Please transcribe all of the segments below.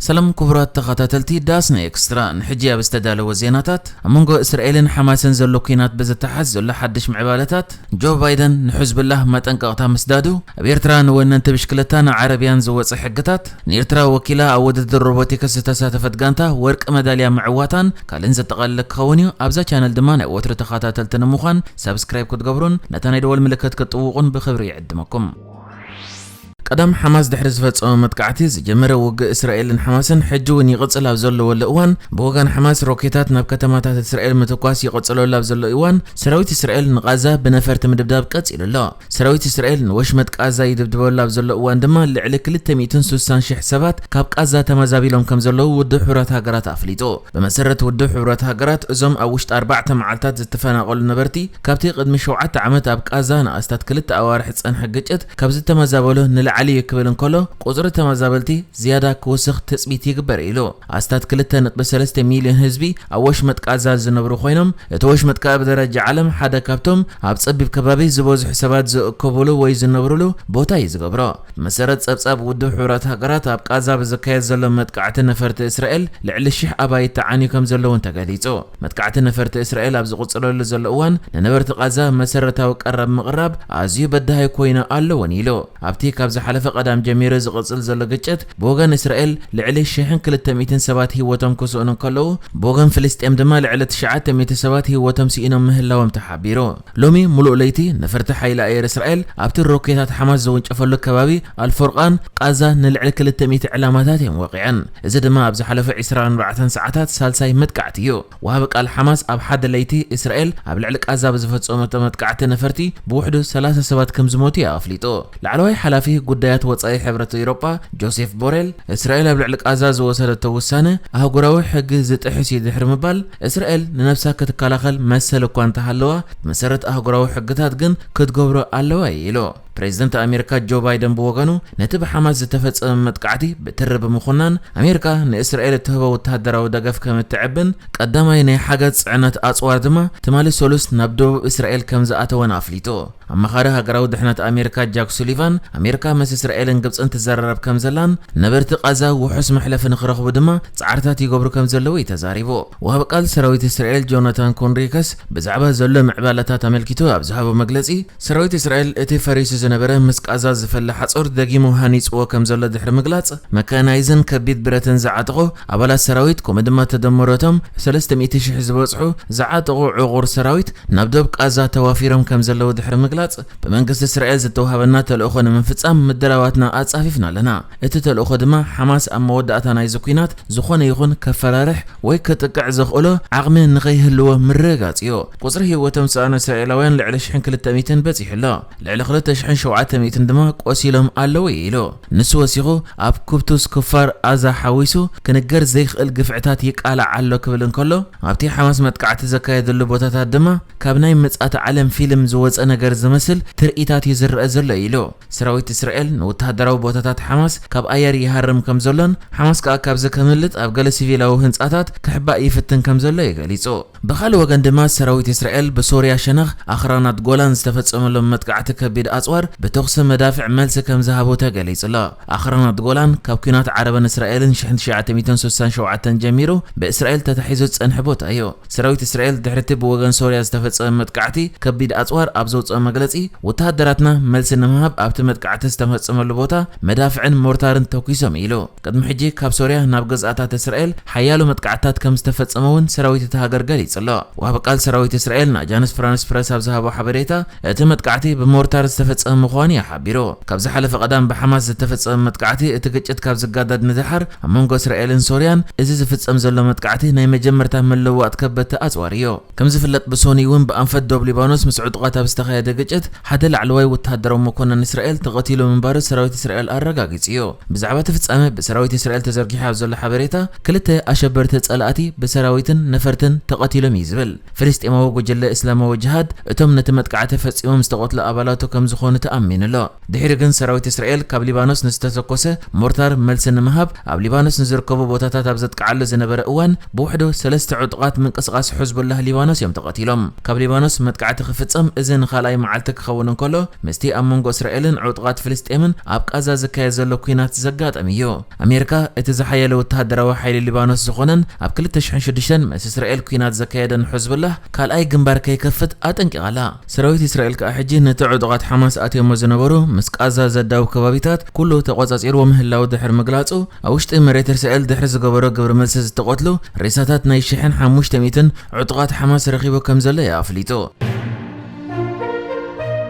ሰላም ክቡራት ተኸታተልቲ ዳስና ኤክስትራ፣ ንሕጂ ኣብ ዝተዳለወ ዜናታት፣ ኣብ መንጎ እስራኤልን ሓማስን ዘሎ ኲናት ብዝተሓዝ ዘሎ ሓድሽ ምዕባለታት፣ ጆ ባይደን ንሕዝቡላህ መጠንቀቕታ ምስዳዱ፣ ኣብ ኤርትራ ንወነንቲ ብሽክለታን ዓረብያን ዝወጸ ሕግታት፣ ንኤርትራ ወኪላ ኣብ ውድድር ሮቦቲክስ ዝተሳተፈት ጋንታ ወርቂ መዳልያ ምዕዋታን ካልእን ዘጠቓለለ ክኸውን እዩ። ኣብዛ ቻነል ድማ ናይ ወትሩ ተኸታተልቲ ንምዃን ሳብስክራይብ ክትገብሩን ነታ ናይ ደወል ምልክት ክትጥውቑን ብኽብሪ ይዕድመኩም። ቀዳም ሓማስ ድሕሪ ዝፈጸሞ መጥቃዕቲ ዝጀመረ ውግእ እስራኤልን ሓማስን ሕጂ እውን ይቕጽል ኣብ ዘለወሉ እዋን፣ ብወገን ሓማስ ሮኬታት ናብ ከተማታት እስራኤል ምትኳስ ይቕጽለሉ ኣብ ዘሎ እዋን፣ ሰራዊት እስራኤል ንቓዛ ብነፈርቲ ምድብዳብ ቀጺሉ ኣሎ። ሰራዊት እስራኤል ንወሽመጥ ቃዛ ይድብድበሉ ኣብ ዘሎ እዋን ድማ ልዕሊ ክልተ ሚእትን ስሳን ሽሕ ሰባት ካብ ቃዛ ተመዛቢሎም ከም ዘለዉ ውድብ ሕቡራት ሃገራት ኣፍሊጡ። ብመሰረት ውድብ ሕቡራት ሃገራት፣ እዞም ኣብ ውሽጢ ኣርባዕተ መዓልታት ዝተፈናቐሉ ነበርቲ፣ ካብቲ ቅድሚ ሸውዓተ ዓመት ኣብ ቃዛ ንኣስታት ክልተ ኣዋርሕ ዝጸንሐ ግጭት ካብ ዝተመዛበሉ ንላዕሊ እዩ ክብል እንከሎ፣ ቁጽሪ ተመዛበልቲ ዝያዳ ክውስኽ ትጽቢት ይግበር ኢሉ። ኣስታት ክልተ ነጥቢ ሰለስተ ሚልዮን ህዝቢ ኣብ ወሽመጥ ቃዛ ዝነብሩ ኮይኖም፣ እቲ ወሽመጥ ከኣ ብደረጃ ዓለም ሓደ ካብቶም ኣብ ጸቢብ ከባቢ ዝበዝሑ ሰባት ዝእከብሉ ወይ ዝነብርሉ ቦታ እዩ ዝገብሮ። ብመሰረት ጸብጻብ ውድብ ሕቡራት ሃገራት፣ ኣብ ቃዛ ብዝካየድ ዘሎ መጥቃዕቲ ነፈርቲ እስራኤል ልዕሊ ሽሕ ኣባይቲ ተዓንዩ ከም ዘለውን ተገሊጹ። መጥቃዕቲ ነፈርቲ እስራኤል ኣብ ዝቕጽለሉ ዘሎ እዋን፣ ንነበርቲ ቃዛ መሰረታዊ ቀረብ ምቕራብ ኣዝዩ በዳሂ ኮይኑ ኣለዎን ኢሉ። ኣብቲ ካብ ዝሓለፈ ቀዳም ጀሚሩ ዝቕጽል ዘሎ ግጭት፣ ብወገን እስራኤል ልዕሊ ሽሕን ክልተ ሚእትን ሰባት ህይወቶም ክስእኑ እንከለዉ፣ ብወገን ፍልስጤም ድማ ልዕሊ ትሽዓተ ሚእቲ ሰባት ህይወቶም ስኢኖም ምህላዎም ተሓቢሩ። ሎሚ ሙሉእ ለይቲ ነፈርቲ ሓይሊ ኣየር እስራኤል ኣብቲ ሮኬታት ሓማስ ዝውንጨፈሉ ከባቢ ኣልፎርቃን ቃዛ ንልዕሊ ክልተ ሚእቲ ዕላማታት እዮም ወቒዐን። እዚ ድማ ኣብ ዝሓለፈ ዕስራን ኣርባዕተን ሰዓታት ሳልሳይ መጥቃዕቲ እዩ። ወሃቢ ቃል ሓማስ ኣብ ሓደ ለይቲ እስራኤል ኣብ ልዕሊ ቃዛ ብዝፈጸመቶ መጥቃዕቲ ነፈርቲ ብውሕዱ ሰላሳ ሰባት ከም ዝሞቱ እዩ ኣፍሊጡ። ላዕለዋይ ሓላፊ ጉዳያት ወጻኢ ሕብረት ኤውሮጳ ጆሴፍ ቦሬል፣ እስራኤል ኣብ ልዕሊ ቃዛ ዝወሰደቶ ውሳነ ኣህጉራዊ ሕጊ ዝጥሕስ እዩ ድሕሪ ምባል፣ እስራኤል ንነብሳ ክትከላኸል መሰል እኳ እንተሃለዋ፣ ብመሰረት ኣህጉራዊ ሕግታት ግን ክትገብሮ ኣለዋ እዩ ኢሉ። ፕሬዚደንት ኣሜሪካ ጆ ባይደን ብወገኑ፣ ነቲ ብሓማስ ዝተፈጸመ መጥቃዕቲ ብትሪ ብምኹናን፣ ኣሜሪካ ንእስራኤል እትህቦ ወተሃደራዊ ደገፍ ከም እትዕብን፣ ቀዳማይ ናይ ሓገዝ ጽዕነት ኣጽዋር ድማ ትማሊ ሰሉስ ናብ ደቡብ እስራኤል ከም ዝኣተወን ኣፍሊጡ። ኣማኻሪ ሃገራዊ ድሕነት ኣሜሪካ ጃክ ሱሊቫን፣ ኣሜሪካ ምስ እስራኤልን ግብጽን ትዘራረብ ከም ዘላን፣ ነበርቲ ቃዛ ውሑስ መሕለፊ ንኽረኽቡ ድማ ጻዕርታት ይገብሩ ከም ዘለዉ እዩ ተዛሪቡ። ወሃቢ ቃል ሰራዊት እስራኤል ጆናታን ኮንሪከስ ብዛዕባ ዘሎ ምዕባለታት ኣመልኪቱ ኣብ ዝሃቦ መግለጺ፣ ሰራዊት እስራኤል እቲ ፈሪሱ ዝነበረ ምስ ቃዛ ዝፈሊ ሓጹር ደጊሙ ሃኒጽዎ ከም ዘሎ ድሕሪ ምግላጽ፣ መካናይዝን ከቢድ ብረትን ዝዓጠቑ ኣባላት ሰራዊት፣ ከምኡ ድማ ተደመሮቶም ሰለስተ ሚእቲ ሽሕ ዝበጽሑ ዝዓጠቑ ዕቑር ሰራዊት ናብ ዶብ ቃዛ ተዋፊሮም ከም ዘለዉ ድሕሪ ምግላጽ፣ ብመንግስቲ እስራኤል ዝተዋህበና ተልእኾ ንምፍጻም ምድላዋትና ኣጻፊፍና ኣለና። እቲ ተልእኾ ድማ ሓማስ ኣብ መወዳእታ ናይዚ ኲናት ዝኾነ ይኹን ከፈራርሕ ወይ ክጥቅዕ ዘኽእሎ ዓቕሚ ንኸይህልዎ ምርግጋጽ እዩ። ቁጽሪ ህይወቶም ዝሰኣኑ እስራኤላውያን ልዕሊ ሽሕን ክልተ ሚእትን በጺሑ ኣሎ። ልዕሊ ክልተ ሽሕን ሸውዓተ ሚእትን ድማ ቆሲሎም ኣለዉ ኢሉ። ንሱ ወሲኹ፣ ኣብ ኩብቱስ ክፋር ቓዛ ሓዊሱ ክንገር ዘይክእል ግፍዕታት ይቃላዕ ኣሎ ክብል እንከሎ፣ ኣብቲ ሓማስ መጥቃዕቲ ዘካየደሉ ቦታታት ድማ ካብ ናይ ምጽኣት ዓለም ፊልም ዝወጸ ነገር ዝመስል ትርኢታት እዩ ዝረአ ዘሎ ኢሉ። ሰራዊት እስራኤል ንወተሃደራዊ ቦታታት ሓማስ ካብ ኣየር ይሃርም ከም ዘሎን፣ ሓማስ ከኣ ካብዚ ከምልጥ ኣብ ገለ ሲቪላዊ ህንጻታት ክሕባእ ይፍትን ከም ዘሎ እዩ ገሊጹ። ብኻልእ ወገን ድማ ሰራዊት እስራኤል ብሶርያ ሸነኽ ኣኽራናት ጎላን ዝተፈጸመሎም መጥቃዕቲ ከቢድ ኣጽዋር ብተኹሲ መዳፍዕ መልሲ ከም ዝሃቡ ተገሊጹ ኣሎ። ኣኽራናት ጎላን ካብ ኲናት ዓረብን እስራኤልን ሽሕን ትሽዓተ ሚእትን ስሳን ሸውዓተን ጀሚሩ ብእስራኤል ተታሒዙ ዝጸንሐ ቦታ እዩ። ሰራዊት እስራኤል ድሕሪቲ ብወገን ሶርያ ዝተፈጸመ መጥቃዕቲ ከቢድ ኣጽዋር ኣብ ዘውጽኦ መግለጺ፣ ወተሃደራትና መልሲ ንምሃብ ኣብቲ መጥቃዕቲ ዝተፈጸመሉ ቦታ መዳፍዕን ሞርታርን ተኩሶም ኢሉ። ቅድሚ ሕጂ ካብ ሶርያ ናብ ገዝኣታት እስራኤል ሓያሎ መጥቃዕትታት ከም ዝተፈጸመ እውን ሰራዊት እታ ሃገር ገሊጹ ኣሎ። ወሃቢ ቃል ሰራዊት እስራኤል ንኣጃንስ ፍራንስ ፕረስ ኣብ ዝሃቦ ሓበሬታ፣ እቲ መጥቃዕቲ ብሞርታር ዝተፈጸመ ምዃኑ እዩ ሓቢሩ። ካብ ዝሓለፈ ቀዳም ብሓማስ ዝተፈጸመ መጥቃዕቲ እቲ ግጭት ካብ ዝጋደድ ንደሓር፣ ኣብ መንጎ እስራኤልን ሶርያን እዚ ዝፍጸም ዘሎ መጥቃዕቲ ናይ መጀመርታ ምልውዋጥ ከበድቲ ኣጽዋር እዩ። ከም ዝፍለጥ፣ ብሶኒ እውን ብኣንፈት ዶብ ሊባኖስ ምስ ዕጡቓት ኣብ ዝተኻየደ ግጭት ሓደ ላዕለዋይ ወተሃደራዊ መኮነን እስራኤል ተቐቲሉ ምንባሩ ሰራዊት እስራኤል ኣረጋጊጹ እዩ። ብዛዕባ እቲ ፍጻመ ብሰራዊት እስራኤል ተዘርጊሑ ኣብ ዘሎ ሓበሬታ፣ ክልተ ኣሸበርቲ ጸላእቲ ብሰራዊትን ነፈርትን ተቐቲሎም እዩ ዝብል። ፍልስጤማዊ ጉጅለ እስላማዊ ጅሃድ እቶም ነቲ መጥቃዕቲ ፈጺሞም ዝተቐትሉ ኣባላቱ ከም ዝኾኑ ተኣሚኑ ኣሎ። ድሕሪ ግን ሰራዊት እስራኤል ካብ ሊባኖስ ንዝተተኮሰ ሞርታር መልሲ ንምሃብ ኣብ ሊባኖስ ንዝርከቡ ቦታታት ኣብ ዘጥቅዓሉ ዝነበረ እዋን ብውሕዱ ሰለስተ ዕጡቓት ምንቅስቓስ ሕዝቡላህ ሊባኖስ እዮም ተቐቲሎም። ካብ ሊባኖስ መጥቃዕቲ ክፍጸም እዚ ንኻልኣይ መዓልቲ ክኸውን እንከሎ ምስቲ ኣብ መንጎ እስራኤልን ዕጡቓት ፍልስጤምን ኣብ ቃዛ ዝካየድ ዘሎ ኲናት ዘጋጠም እዩ። ኣሜሪካ እቲ ዝሓየለ ወተሃደራዊ ሓይሊ ሊባኖስ ዝኾነን ኣብ ክልተ ሽሕን ሽዱሽተን ምስ እስራኤል ኲናት ዘካየደን ሕዝቡላህ ካልኣይ ግንባር ከይከፍት ኣጠንቂቓላ። ሰራዊት እስራኤል ከኣ ሕጂ ነቲ ዕጡቓት ሓማስ ኣትዮሞ ዝነበሩ ምስ ቃዛ ዘዳውብ ከባቢታት ኩሉ ተቖጻጺርዎ ምህላው ድሕሪ ምግላጹ ኣብ ውሽጢ መሬት እስራኤል ድሕሪ ዝገበሮ ግብረ መልሲ ዝተቐትሉ ሬሳታት ናይ ሽሕን ሓሙሽተ ሚእትን ዕጡቓት ሓማስ ረኺቡ ከም ዘሎ እዩ ኣፍሊጡ።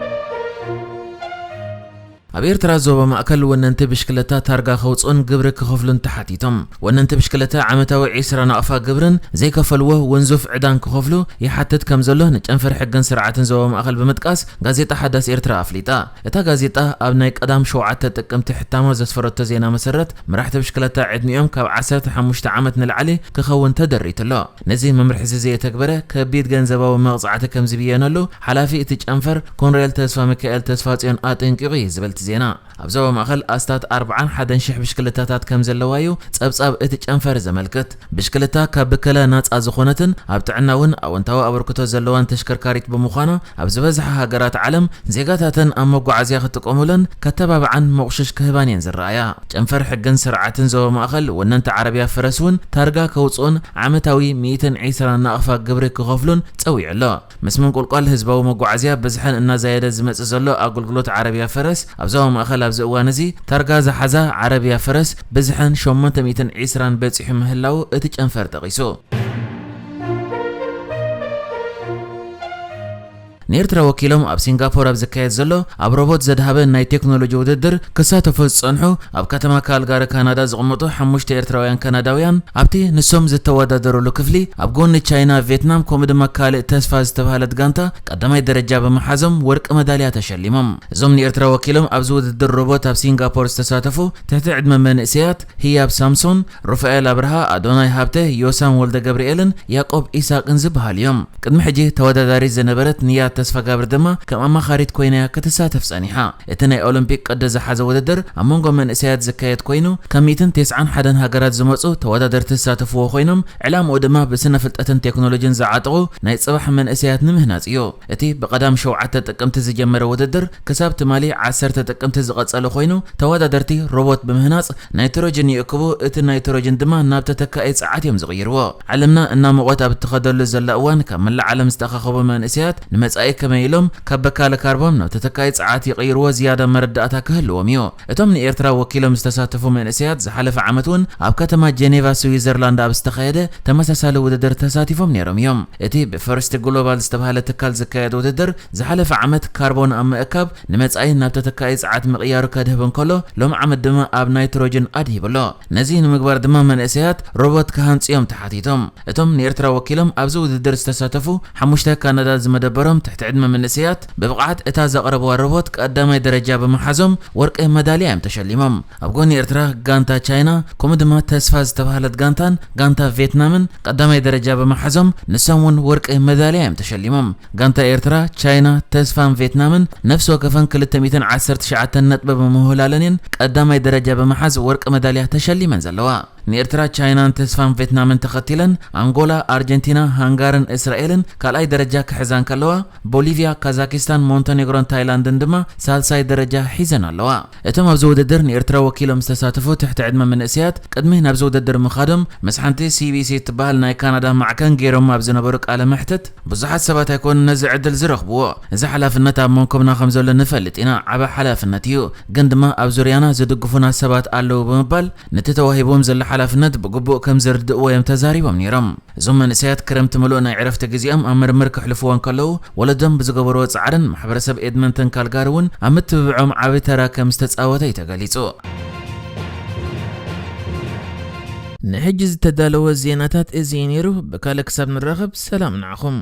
ኣብ ኤርትራ ዞባ ማእከል ወነንቲ ብሽክለታ ታርጋ ከውጽኡን ግብሪ ክኸፍሉን ተሓቲቶም። ወነንቲ ብሽክለታ ዓመታዊ ዒስራ ናቕፋ ግብርን ዘይከፈልዎ ውንዙፍ ዕዳን ክኸፍሉ ይሓትት ከም ዘሎ ንጨንፈር ሕግን ስርዓትን ዞባ ማእከል ብምጥቃስ ጋዜጣ ሓዳስ ኤርትራ ኣፍሊጣ። እታ ጋዜጣ ኣብ ናይ ቀዳም ሸውዓተ ጥቅምቲ ሕታማ ዘስፈረቶ ዜና መሰረት መራሕቲ ብሽክለታ ዕድሚኦም ካብ ዓሰርተ ሓሙሽተ ዓመት ንላዕሊ ክኸውን ተደሪቱ ኣሎ። ነዚ መምርሒ እዚ ዘየተግበረ ከቢድ ገንዘባዊ መቕጻዕቲ ከም ዝብየነሉ ሓላፊ እቲ ጨንፈር ኮንሬል ተስፋ ሚካኤል ተስፋጽዮን ኣጠንቂቑ እዩ ዝብል እቲ ዜና። ኣብ ዞባ ማእኸል ኣስታት ኣርብዓን ሓደን ሽሕ ብሽክለታታት ከም ዘለዋ እዩ ጸብጻብ እቲ ጨንፈር ዘመልክት። ብሽክለታ ካብ ብከላ ናጻ ዝኾነትን ኣብ ጥዕና እውን ኣወንታዊ ኣበርክቶ ዘለዋን ተሽከርካሪት ብምዃና ኣብ ዝበዝሓ ሃገራት ዓለም ዜጋታተን ኣብ መጓዓዝያ ክጥቀሙለን ከተባብዓን መቑሽሽ ክህባን እየን ዝረኣያ። ጨንፈር ሕግን ስርዓትን ዞባ ማእኸል ወነንቲ ዓረብያ ፈረስ እውን ታርጋ ከውፅኡን ዓመታዊ ሚእትን ዒስራን ናቕፋ ግብሪ ክኸፍሉን ፀዊዑ ኣሎ። ምስ ምንቁልቋል ህዝባዊ መጓዓዝያ ብዝሐን እናዛየደ ዝመፅእ ዘሎ ኣገልግሎት ዓረብያ ፈረስ ኣብ ዞባ ማእኸል ኣብዚ እዋን እዚ ታርጋ ዝሓዛ ዓረብያ ፈረስ ብዝሐን ሸሞንተ ሚእትን ዒስራን በፂሑ ምህላው እቲ ጨንፈር ጠቒሱ። ንኤርትራ ወኪሎም ኣብ ሲንጋፖር ኣብ ዝካየድ ዘሎ ኣብ ሮቦት ዘድሃበ ናይ ቴክኖሎጂ ውድድር ክሳተፉ ዝጸንሑ ኣብ ከተማ ካልጋሪ ካናዳ ዝቕመጡ ሓሙሽተ ኤርትራውያን ካናዳውያን ኣብቲ ንሶም ዝተወዳደሩሉ ክፍሊ ኣብ ጎኒ ቻይና፣ ቬትናም ከምኡ ድማ ካልእ ተስፋ ዝተባህለት ጋንታ ቀዳማይ ደረጃ ብምሓዞም ወርቂ መዳልያ ተሸሊሞም። እዞም ንኤርትራ ወኪሎም ኣብዚ ውድድር ሮቦት ኣብ ሲንጋፖር ዝተሳተፉ ትሕቲ ዕድመ መንእሰያት ህያብ ሳምሶን፣ ሩፋኤል ኣብርሃ፣ ኣዶናይ ሃብተ፣ ዮሳም ወልደ ገብርኤልን ያቆብ ኢሳቅን ዝበሃሉ እዮም። ቅድሚ ሕጂ ተወዳዳሪት ዝነበረት ንያት ተስፋጋብር ድማ ከም ኣማኻሪት ኮይና እያ ክትሳተፍ ጸኒሓ። እቲ ናይ ኦሎምፒክ ቅዲ ዝሓዘ ውድድር ኣብ መንጎ መንእሰያት ዝካየድ ኮይኑ፣ ካብ ሚእትን ተስዓን ሓደን ሃገራት ዝመጹ ተወዳደርቲ ዝሳተፍዎ ኮይኖም፣ ዕላምኡ ድማ ብስነ ፍልጠትን ቴክኖሎጂን ዝዓጠቑ ናይ ጽባሕ መንእሰያት ንምህናጽ እዩ። እቲ ብቐዳም ሸውዓተ ጥቅምቲ ዝጀመረ ውድድር ክሳብ ትማሊ ዓሰርተ ጥቅምቲ ዝቐጸለ ኮይኑ፣ ተወዳደርቲ ሮቦት ብምህናጽ ናይትሮጅን ይእክቡ፣ እቲ ናይትሮጅን ድማ ናብ ተተካኢ ጸዓት እዮም ዝቕይርዎ። ዓለምና እናሞቐት ኣብ እትኸደሉ ዘላ እዋን፣ ካብ መላእ ዓለም ዝተኣኻኸቡ መንእሰያት ንመጻኢ ከመይ ኢሎም ካብ በካለ ካርቦን ናብ ተተካኢ ጸዓት ይቕይርዎ ዝያዳ መረዳእታ ክህልዎም እዩ። እቶም ንኤርትራ ወኪሎም ዝተሳተፉ መንእሰያት ዝሓለፈ ዓመት እውን ኣብ ከተማ ጀኔቫ ስዊዘርላንድ ኣብ ዝተኻየደ ተመሳሳሊ ውድድር ተሳቲፎም ነይሮም እዮም። እቲ ብፈርስት ግሎባል ዝተባህለ ትካል ዝካየድ ውድድር ዝሓለፈ ዓመት ካርቦን ኣብ ምእካብ ንመጻኢ ናብ ተተካኢ ጸዓት ምቕያሩ ከድህብ እንከሎ፣ ሎም ዓመት ድማ ኣብ ናይትሮጅን ኣድሂቡ ኣሎ። ነዚ ንምግባር ድማ መንእሰያት ሮቦት ክሃንጹ እዮም ተሓቲቶም። እቶም ንኤርትራ ወኪሎም ኣብዚ ውድድር ዝተሳተፉ ሓሙሽተ ካናዳ ዝመደበሮም ትሕቲ ዕድመ መንእሰያት ብብቕዓት እታ ዘቕረብዋ ሮቦት ቀዳማይ ደረጃ ብምሓዞም ወርቂ መዳልያ እዮም ተሸሊሞም። ኣብ ጎኒ ኤርትራ ጋንታ ቻይና ከምኡ ድማ ተስፋ ዝተባህለት ጋንታን ጋንታ ቬትናምን ቀዳማይ ደረጃ ብምሓዞም ንሶም እውን ወርቂ መዳልያ እዮም ተሸሊሞም። ጋንታ ኤርትራ፣ ቻይና፣ ተስፋን ቬትናምን ነፍሲ ወከፈን ክልተ ሚእትን ዓሰርተ ትሽዓተን ነጥቢ ብምውህላለንን ቀዳማይ ደረጃ ብምሓዝ ወርቂ መዳልያ ተሸሊመን ዘለዋ። ንኤርትራ፣ ቻይናን ተስፋን ቬትናምን ተኸቲለን ኣንጎላ፣ ኣርጀንቲና፣ ሃንጋርን እስራኤልን ካልኣይ ደረጃ ክሕዛ እንከለዋ፣ ቦሊቪያ፣ ካዛኪስታን፣ ሞንተኔግሮን ታይላንድን ድማ ሳልሳይ ደረጃ ሒዘን ኣለዋ። እቶም ኣብዚ ውድድር ንኤርትራ ወኪሎም ዝተሳተፉ ትሕቲ ዕድመ መንእሰያት ቅድሚ ናብዚ ውድድር ምኻዶም ምስ ሓንቲ ሲ ቢ ሲ እትበሃል ናይ ካናዳ ማዕከን ገይሮም ኣብ ዝነበሩ ቃለ መሕትት ብዙሓት ሰባት ኣይኮኑን ነዚ ዕድል ዝረኽብዎ። እዚ ሓላፍነት ኣብ መንኮብና ከም ዘሎ ንፈልጥ ኢና። ዓቢ ሓላፍነት እዩ። ግን ድማ ኣብ ዙርያና ዝድግፉና ሰባት ኣለዉ ብምባል ነቲ ተዋሂቦም ዘሎ ሓላፍነት ብግቡእ ከም ዝርድእዎ እዮም ተዛሪቦም ነይሮም። እዞም መንእሰያት ክረምቲ ምሉእ ናይ ዕረፍቲ ግዜኦም ኣብ ምርምር ክሕልፍዎ እንከለዉ፣ ወለዶም ብዝገበርዎ ጻዕርን ማሕበረሰብ ኤድመንተን ካልጋሪ እውን ኣብ ምትብብዖም ዓቢ ተራ ከም ዝተጻወተ እዩ ተገሊጹ። ንሕጂ ዝተዳለወ ዜናታት እዚ እዩ ነይሩ። ብካልእ ክሳብ ንራኸብ ሰላም ንዓኹም።